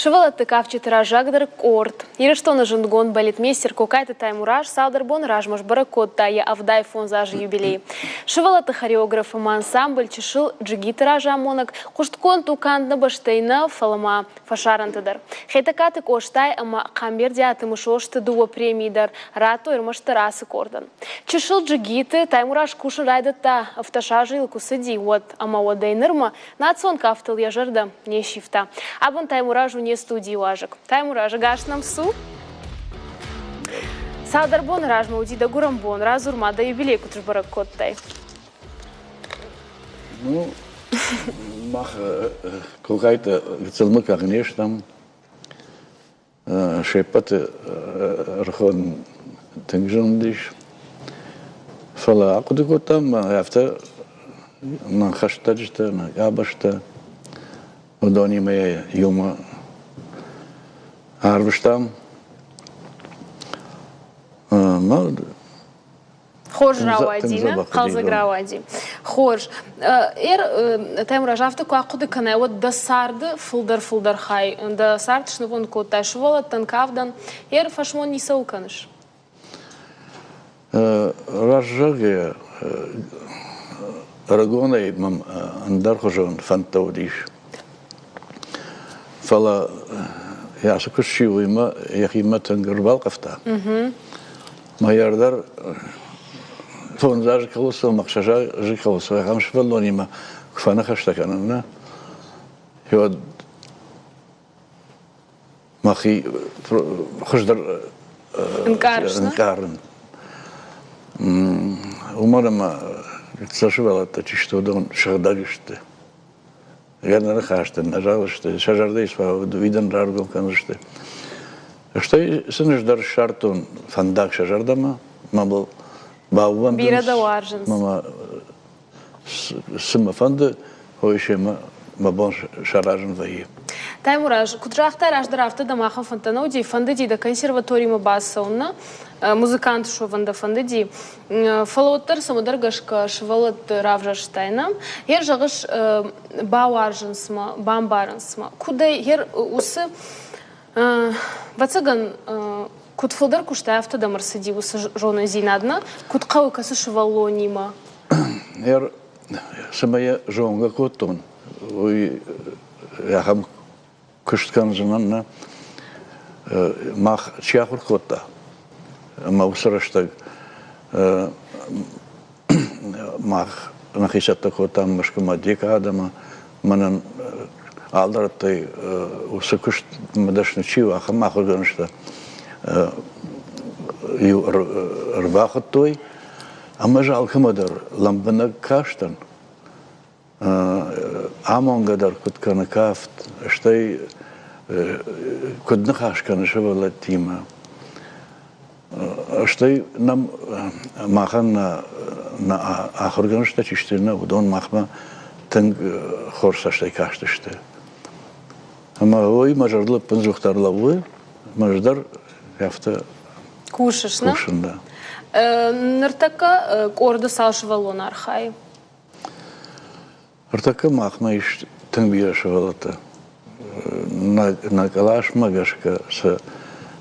Сывӕллӕтты кафджыты раззагдӕр къорд. Ирыстоны зындгонд балетмейстер Кокайты Таймураз цалдӕр боны размӕ сбӕрӕг кодта йӕ 75 азы юбилей. Сывӕллӕтты хореограф ӕмӕ ансамбль чысыл джигиты разамонӕг хъуыстгонд у канд нӕ бӕстӕйы нӕ, фӕлӕ ма фӕсарӕнты дӕр. Хетӕгкаты Къостай ӕмӕ Хъамбердиаты Мысосты дыууӕ премийы дӕр радтой ӕрмӕстдӕр ацы къордӕн. Чысыл джигиты Таймураз кусын райдыдта, 17 азы йыл куы цыди, уӕд ӕмӕ уӕдӕй нырмӕ Национ кафтыл йӕ зӕрдӕ не сивта. Абон Таймураз у не студийы уазӕг. Таймураз, ӕгас нӕм цу! Цалдӕр боны размӕ уыди дӕ гуырӕн бон. Радзур ма, дӕ юбилей куыд сбӕрӕг кодтай? Ну, мах Кокайты гыццыл мыггаг не стӕм. Се ппӕты ӕрхон тынг зын уыдис. Фӕлӕ ахъуыды кодтам, афтӕ нӕ хӕстӕджытӕ, нӕ къабӕзтӕ, уыдонимӕ иумӕ арвыстам. Хорз рауади, нӕ? Хъӕлдзӕг рауади. Хорз. Эр, Таймураз, афтӕ куы ахъуыды кӕнай, уӕд дӕ царды фылдӕр-фылдӕр хай, дӕ цард снывонд кодтай сывӕллӕттӕн, кавдӕн. Эр, фӕсмон ницӕуыл кӕныс? Раззагӕй ӕрыгонӕй мӕм ӕндӕрхуызон фӕндтӕ уыдис. Фӕлӕ ацы куыст чи уыимӕ йӕхимӕ тынг ӕрбалхъывта. Мӕ дӕр фондз азы кӕуыл цӕуы, ӕхсӕз азы кӕуыл цӕуы, ахӕм сывӕллонимӕ куы фӕныхӕстӕ кӕнын, нӕ, уӕд мӕхи хуыздӕр ӕнкъарын. Уымӕн ӕмӕ сӕ сывӕллӕттӕ чи сты, уыдон сыгъдӕг сты. Йӕ ныхӕстӕ нӕ зӕгъдзысты, сӕ зӕрдӕйы уидӕн раргом кӕндзысты. Стӕй сын ӕз дӕр ссардтон фӕндаг сӕ зӕрдӕмӕ, мӕ мыл баууӕндынц. Бирӕ дӕ уарзынц. Мӕ цы мӕ фӕнды, уый семӕ мӕ бон саразын вӕййы. Таймураз, куыд загътай раздӕр, афтӕ дӕм ахӕм фӕндтӕ нӕ уыди? Фӕндыди дӕ консерваторимӕ бацӕуын, нӕ? Музыкант суӕвын дӕ фӕндыди? Фӕлӕ уӕддӕр цӕмӕдӕр гӕсгӕ сывӕллӕтты равзӕрстай, нӕ? Гъер зӕгъыс, бауарзынц мӕ, бамбарынц мӕ. Куыдӕй, гъер уыцы, ӕвӕццӕгӕн, куыд фылдӕр куыстай, афтӕ дӕм ӕрцыди уыцы зонындзинад, нӕ? Куыд хъӕуы кӕцы сывӕллонимӕ? Гъер цымӕ йӕ зонгӕ кодтон, уый ахӕм куыст кӕндзынӕн, нӕ мах чи ахуыр кодта, ӕмӕ уыцы рӕстӕг мах нӕхи цӕттӕ кодтам Мӕскуымӕ декадӕмӕ. Мӕнӕн алы рӕттӕй уыцы куыстмӕ дӕсны чи у, ахӕм ахуыргӕнджытӕ иу ӕрбахуыдтой ӕмӕ ӕз алкӕмӕ дӕр лӕмбынӕг кастӕн. Амонгӕ дӕр куыд кӕны кафт, стӕй куыд ныхас кӕны сывӕллӕттимӕ. Стӕй нӕм махӕн нӕ ахуыргӕнджытӕ чи сты, нӕ уыдон махмӕ тынг хорз цӕстӕй кастысты. Ӕмӕ уый мӕ зӕрдыл ӕппындзухдӕр лӕууы, мӕ ӕз дӕр афтӕ Кусыс, нӕ? Кусын, да. Ныртӕккӕ къорды цал сывӕллон архайы? Ӕртӕккӕ махмӕ ис тынг бирӕ сывӕллӕттӕ. Нӕ къласмӕ гӕсгӕ цы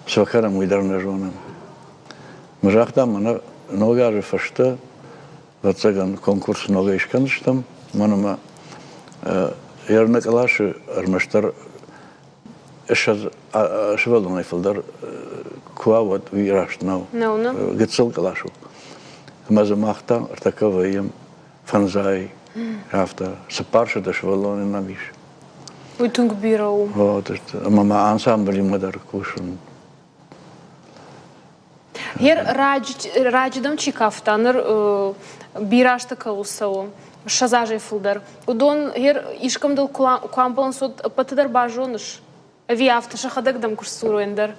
фӕкӕнӕм, уый дӕр нӕ зонӕм. Ма загътам, мӕнӕ ног азы фӕстӕ, ӕвӕццӕгӕн, конкурс ногӕй скӕндзыстӕм, мӕн ӕмӕ нӕ къласы ӕрмӕстдӕр 20 сывӕллонӕй фылдӕр куы уа, уӕд уый раст нӕу. Нӕу, нӕ? Гыццыл кълас у. Ӕмӕ дзы мах та ӕртӕккӕ вӕййӕм фӕндзай, афтӕ. 400 сывӕллоны нӕм ис. Уый тынг бирӕ у. Вот, ӕмӕ ма ансамблимӕ дӕр кусын. Гъер раджы дӕм чи кафта, ныр бирӕ азты кӕуыл цӕуы, 20 азӕй фылдӕр, уыдон гъер искӕм дыл куы амбӕлынц, уӕд ӕппӕты дӕр базоныс? Ӕви афтӕ сӕхӕдӕг дӕм куы сдзурой ӕндӕр?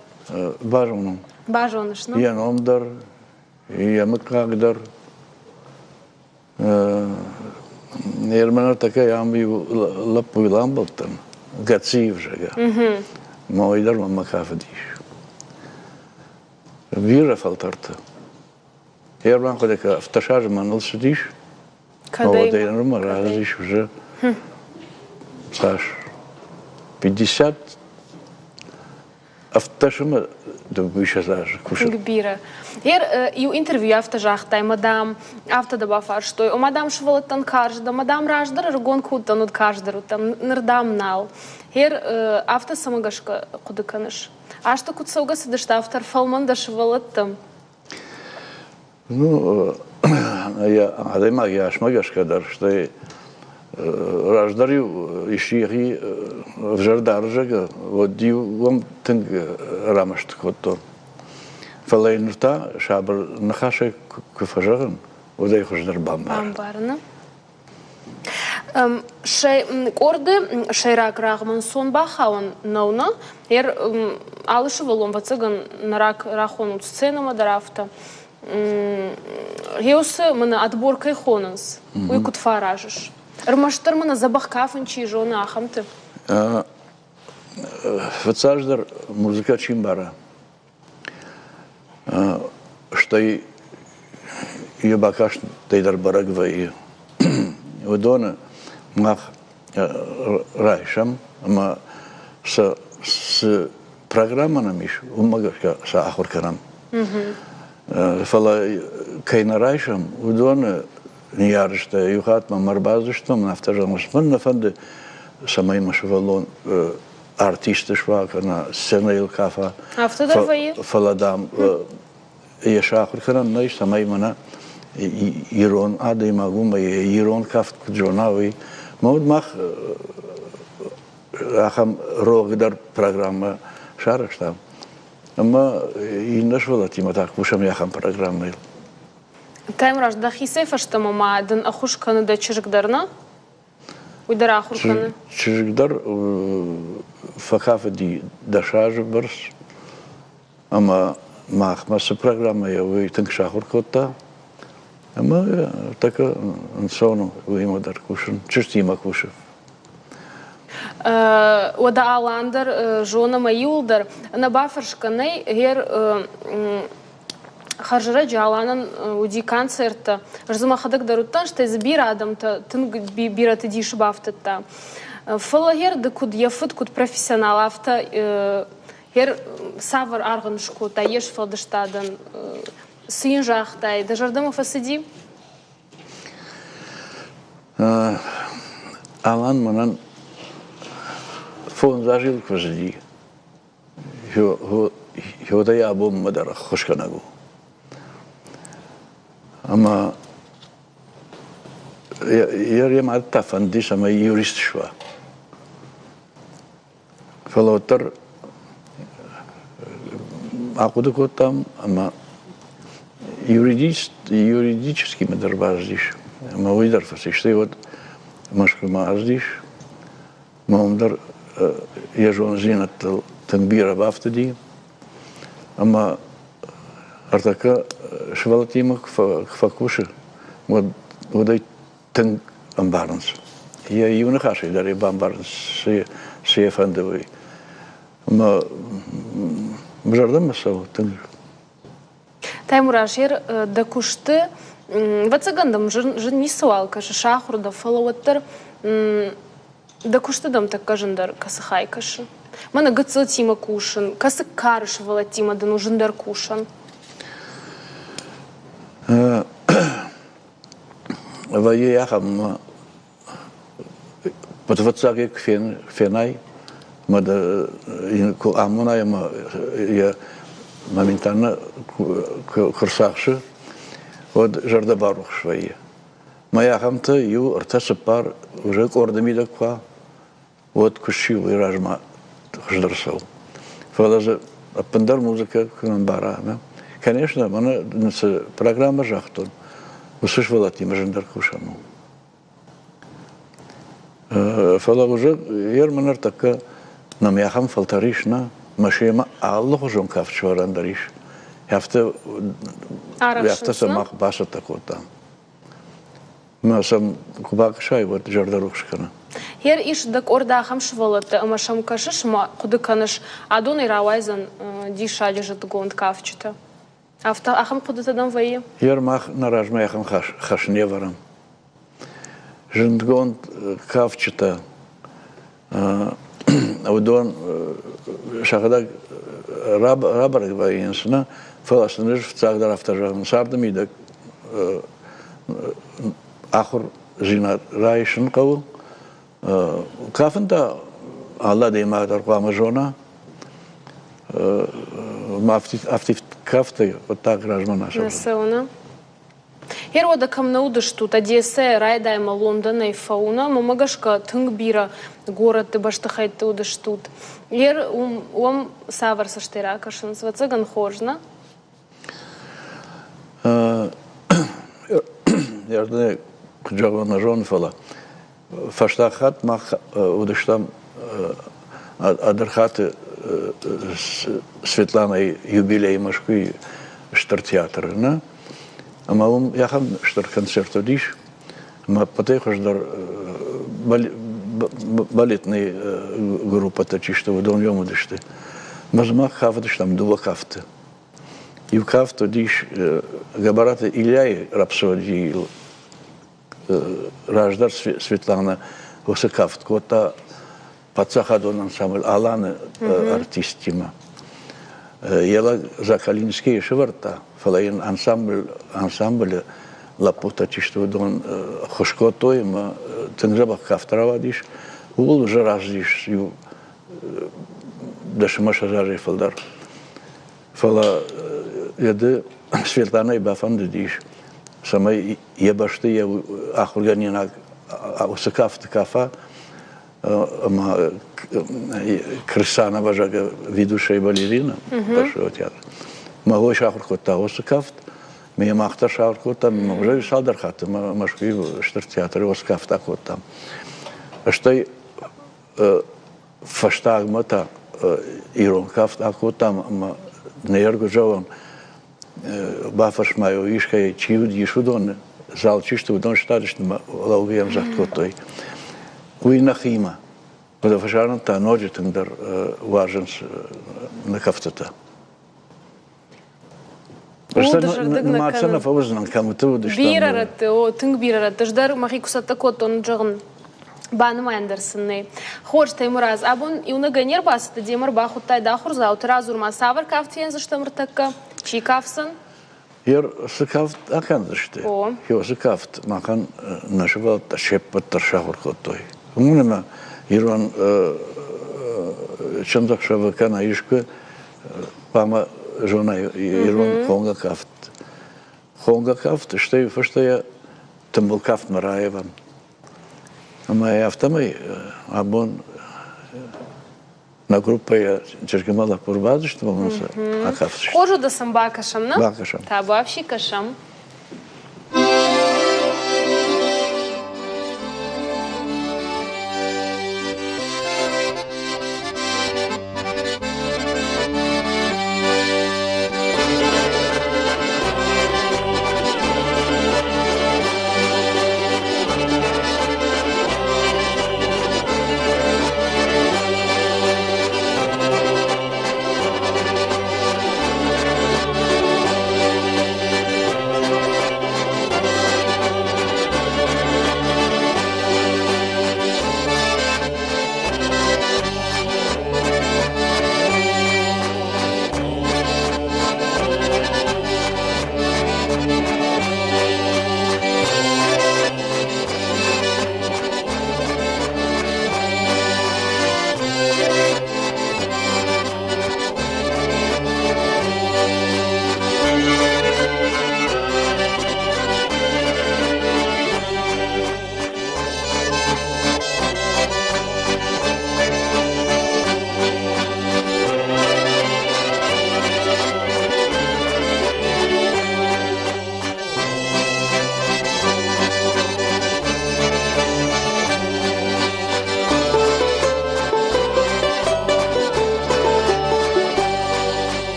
Базонын. Базоныс, ну? Йӕ ном дӕр, йӕ мыггаг дӕр. Ермӕ такая ам иу лӕппуйыл амбӕлдтӕн, Гациев, зӕгъгӕ. Мӕ уый дӕр мӕнмӕ кафыдис. Бирӕ фӕлтӕрты. Ерман хъуыды 17 азы мӕныл цыдис. Кӕдӕй? Нырма рӕзыдис уже цас? 50. 17 ӕмӕ 22 азы кусын. Тынг бирӕ. Ер иу интервью афтӕ загътай, мадам, афтӕ дӕ бафарстой, ома, дам, сывӕллӕттӕн карз дӕ, мадам, раздӕр ӕрыгон куы уыдтӕн, уӕд карздӕр уыдтӕн, ныр, дам, нал. Ер афтӕ цӕмӕ гӕсгӕ хъуыды кӕныс? Азты куыд цӕугӕ цыдысты, афтӕ фӕлмӕн дӕ сывӕллӕттӕм? Ну, адӕймаг йӕ асмӕ гӕсгӕ дӕр, стӕй раздӕр-иу исчи йӕхи ӕвзӕр дары, зӕгъгӕ, уӕд-иу уӕм тынг рамӕсты кодтон. Фӕлӕ йын ныр та сабыр ныхасӕй куы фӕзӕгъын, уӕд ӕй хуыздӕр бамбары. Бамбарыны. Къорды сӕйраг рагъмӕ ӕнцон бахауӕн нӕу, нӕ? Алы сывӕллон, ӕвӕццӕгӕн, нӕ рахонут сценӕмӕ дӕр афтӕ. Гъеуыцы мӕнӕ отбор кӕй хонынц, уый куыд фӕаразыс? Ӕрмӕстдӕр мӕнӕ дзӕбӕх кафын чи зоны, ахӕмты? Фыццаджыдӕр музыкӕ чи мбара, Стӕй йӕ бакастӕй дӕр бӕрӕг вӕййы. Уыдоны мах райсӕм ӕмӕ сӕ цы программӕ нӕм ис, уымӕ гӕсгӕ сӕ ахуыр кӕнӕм. Фӕлӕ кӕй нӕ райсӕм, уыдоны ныййарджытӕ иу хатт мӕм ӕрбацыдысты ӕмӕ афтӕ зӕгъынц, мӕн нӕ фӕнды, цӕмӕй мӕ сывӕллон артист суа кӕнӕ сценӕйыл кафа. Афтӕ дӕр вӕййы? Фӕлӕ, дам, йӕ сахуыр кӕнӕн нӕй, цӕмӕй мӕнӕ ирон адӕймаг у ӕмӕ ирон кафт куыд зона, уый. Мӕ уд мах ахӕм рогдӕр программӕ сарӕзтам. Ӕмӕ иннӕ сывӕллӕттимӕ та кусӕм ахӕм программӕйыл. Таймураз, дӕхицӕй фӕстӕмӕ ма дын ӕххуыс кӕны дӕ чызг дӕр, нӕ? Уый дӕр ахуыр кӕны? Чызг дӕр фӕкафыди 10 азы бӕрц ӕмӕ махмӕ цы программӕйӕ уый тынг сахуыр кодта. Ӕмӕ такӕ ӕнцон у уыимӕ дӕр кусын, чызджытимӕ кусы. Уӕдӕ Алан дӕр зоны ӕмӕ иуылдӕр ӕнӕ бафӕрсгӕ нӕй, гъер Хӕрзӕрӕджы Аланӕн уыди концерттӕ. Ӕз дзы мӕхӕдӕг дӕр уыдтӕн, стӕй дзы бирӕ адӕмтӕ тынг бирӕты дисы бафтыдта. Фӕлӕ гъер ды куыд йӕ фыд, куыд профессионал, афтӕ гъер цавӕр аргъ ын скодтай йе сфӕлдыстадӕн? Цы йын загътай? Дӕ зӕрдӕмӕ фӕцыди? Алан мӕнӕн 5 азы куы цыди, Йодӕй абонмӕ дӕр ӕххуысгӕнӕг у. Ӕмӕ йӕ мад та фӕндис, ӕмӕ юрист суа. Фӕлӕ уӕддӕр ахъуыды кодтам ӕмӕ юридическимӕ дӕр баздис. Ӕмӕ уый дӕр фӕцис. Стӕй уӕд Мӕскуымӕ аздис. Мӕм дӕр йӕ зонддзинӕдтыл тынг бирӕ бафтыди. Ӕмӕ ӕртӕккӕ сывӕллӕттимӕ куы фӕкусы, уӕд уӕд ӕй тынг ӕмбарынц. Йӕ иу ныхасӕй дӕр ӕй бамбарынц, цы йӕ фӕнды, уый. Ӕмӕ зӕрдӕмӕ цӕуы тынг. Таймураз, дӕ куысты, ӕвӕццӕгӕн дӕм зын ницыуал кӕсы, сахуыр дӕ, фӕлӕ уӕддӕр дӕ куысты дӕм тӕккӕ зындӕр кӕцы хай кӕсы? Мӕнӕ гыццылтимӕ кусын, кӕцы кары сывӕллӕттимӕ дын у зындӕр кусӕн? Вӕййы ахӕм Фыццаг ӕй куы фенай, ӕмӕ дӕ куы амонай ӕмӕ йӕ моментально куы рцахсы, уӕд зӕрдӕ барухс вӕййы. Мӕ ахӕмтӕ иу, ӕртӕ, цыппар уже къорды мидӕг куы уа, уӕд куы сси, уый размӕ хуыздӕр цӕуы. Фӕлӕ дзы ӕппындӕр музыкӕ куы ӕмбара, нӕ? Конечно, мӕнӕ цы программӕ загътон, уыцы сывӕллӕттимӕ зындӕр кусӕн у. Фӕлӕ уже ер мӕ ныртӕккӕ нӕм ахӕм фӕлтӕр ис, нӕ, мӕ семӕ алыхуызон кафт сӕвӕрӕн дӕр ис. Афтӕ, афтӕ сӕ мах бацӕттӕ кодтам. Мӕ сӕм куы бакӕсай, уӕд зӕрдӕ рухс кӕны. Гъер ис дӕ къорд ахӕм сывӕллӕттӕ ӕмӕ сӕм кӕсыс ӕмӕ хъуыды кӕныс, адонӕй рауайдзӕн диссаджы зындгонд кафджытӕ. Афтӕ ахӕм хъуыдытӕ дӕм вӕййы? Гъер мах нӕ размӕ ахӕм хӕс не вӕрӕм. Зындгонд кафджытӕ, уыдон сӕхӕдӕг. рабӕрӕг вӕййынц, нӕ, фӕлӕ сын ӕз фыццагдӕр афтӕ зӕгъын, царды мидӕг ахуырдзинад райсын хъӕуы. Кафын та алы адӕймаг дӕр хъуамӕ зона. Афтид кафты хъуыддаг размӕ нӕ цӕуы. Гъер уӕдӕ кӕм нӕ уыдыстут, Одессӕйӕ райдай ӕмӕ Лондонӕй фӕуына, мӕнмӕ гӕсгӕ тынг бирӕ горӕтты бӕстыхӕйтты уыдыстут. Гъер уӕм цавӕр цӕстӕй ракӕсынц? Ӕвӕццӕгӕн хорз, нӕ? Ӕрдынӕй куыд зӕгъон, нӕ зонын, фӕлӕ фӕстаг хатт мах уыдыстӕм Адырхаты Светланайы юбилейы Мӕскуыйы Стыр театры, нӕ? Ӕмӕ уым ахӕм стыр концерт уыдис, ӕмӕ ӕппӕтӕй хуыздӕр балетный группӕтӕ чи сты, уыдон уым уыдысты. Ӕмӕ дзы мах кафыдыстӕм дыууӕ кафты. Иу кафт уыдис Гӕбӕраты Ильяйы рапсодийыл. Раздӕр Светлана уыцы кафт кодта паддзахадон ансамбль Аланы артисттимӕ. Йӕ лӕг Закалинскийы сӕвӕрдта, фӕлӕ йын ансамблы лӕппутӕ чи сты, уыдон ӕххуыс кодтой ӕмӕ тынг дзӕбӕх кафт рауадис. Ууыл уже рацыдис иу 10 азӕй фылдӕр. Фӕлӕ йӕ ды Светланӕйы бафӕндыдис, цӕмӕй йӕ бӕсты йӕ ахуыргӕнинаг уыцы кафты кафа ӕмӕ Крысанова, зӕгъгӕ, ведущая балерина Большого театра. Мӕ хой сахуыр кодта уыцы кафт, ме мах дӕр сахуыр кодтам, уже цалдӕр хатты Мӕскуыйы Стыр театры уыцы кафт акодтам. Стӕй фӕстагмӕ та ирон кафт акодтам ӕмӕ нӕ бафӕрсмӕ искӕй чи уыдис, уыдон зал чи сты, уыдон стадысты ӕмӕ лӕугӕ ӕмдзӕгъд кодтой. Уый нӕхимӕ. Фӕлӕ фӕсарӕн та ноджы тынгдӕр уарзынц нӕ кӕфтытӕ. Нымад сӕ нӕ фӕуыдзынӕн, кӕмыты уыдыстӕм. Бирӕ рӕтты, о, тынг бирӕ рӕтты. Ӕз дӕр мӕхи куы цӕттӕ кодтон, зӕгъын, банымайӕн дӕр сын нӕй. Хорз, Таймураз, абон иунӕгӕй не рбацыдтӕ, демӕ ӕрбахуыдтай дӕ ахуырдзауты. Радзур-ма, цавӕр кафт фендзыстӕм ӕртӕккӕ? Чи кафдзӕн? Цы кафт акӕндзысты? Уыцы кафт махӕн нӕ сывӕллӕттӕ се ппӕт дӕр сахуыр кодтой. Уымӕн ӕмӕ ирон чындзӕхсӕвы кӕнӕ искуы хъуамӕ зонай ирон хонгӕ кафт. Хонгӕ кафт, стӕй фӕстӕйӕ тымбыл кафтмӕ раивӕм. Ӕмӕ афтӕмӕй абон нӕ группӕйӕ чызгимӕ лӕппу ӕрбадысты ӕмӕ сӕ акафдзысты. Хорз уыд сын бакӕсӕм, нӕ? Бакӕсӕм. Табуафси кӕсӕм.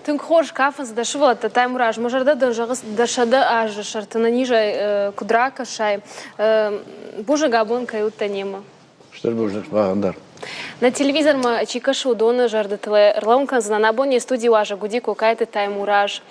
Тынг хорз кафынц дӕ сывӕллӕттӕ, Таймураз. Мӕ зӕрдӕ дын зӕгъы, дӕ 100 азы сӕрты нӕнизӕй куыд ракӕсай. Бузныг, абон кӕй уыдтӕ немӕ. Стыр бузныг махӕн дӕр. Нӕ телевизормӕ чи кӕсы, уыдоны зӕрдӕтыл ӕрлӕууын кӕндзынӕн. Абон не студийы уазӕг уыди Кокайты Таймураз.